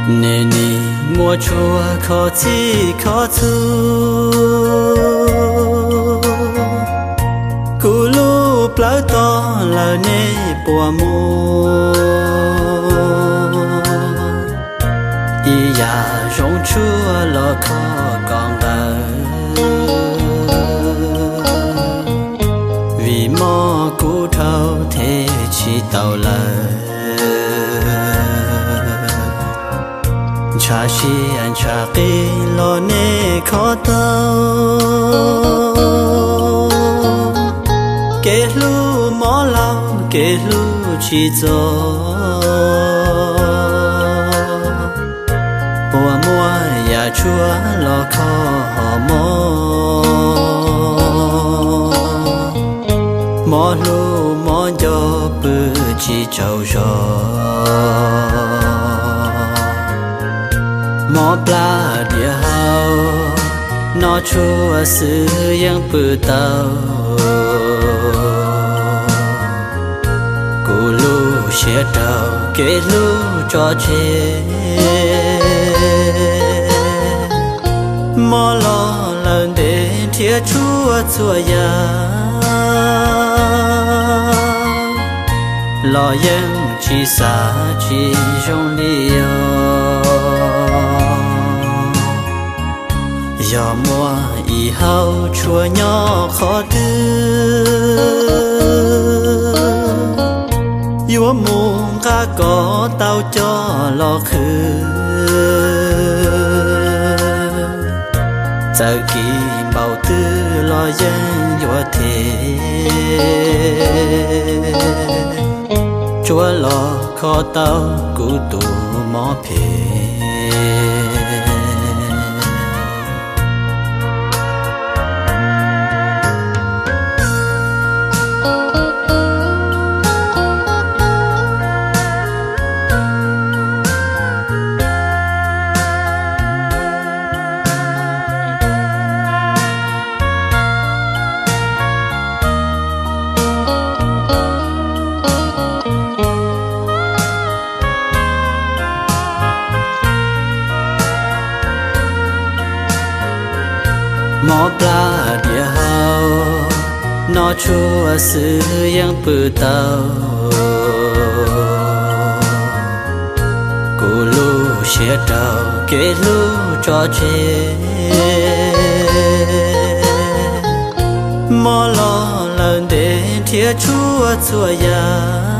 Nej nim muaj tshua kho txhij kho txhua, kuv lub plawv tog lawm nej puas muaj? Ib yam zoo tshuaj los kho kom nqawm, vim mob kuv dhau them tsis tau lawm. Ntshav siab ntshav qis los nej kho tau, kev hlub mob laug kev hlub tsis txog. Puas muaj yam tshuaj los kho hom mob, mob hlub mob nco pw tsis tsaug zog. Mob plab diav hau, noj tshuaj xwb yeej pw tau. Kuv lub siab raug kev hlub tso tseg, mob los lawm ntev nrhiav tshuaj txhua yam, los yeej tsis xav tsis zoo li os. Yog muaj ib hau tshuaj nyob qhov twg, yuav mus nqa kom tau coj los qhwv. Txawm kis npaum twg los yeej yuav them, tsuav los kho tau kuv tus mob phem. Mob plab diav hau, noj tshuaj xwb yeej pw tau. Kuv lub siab raug kev hlub tso tseg, mob los lawm ntev nrhiav tshuaj txhua yam,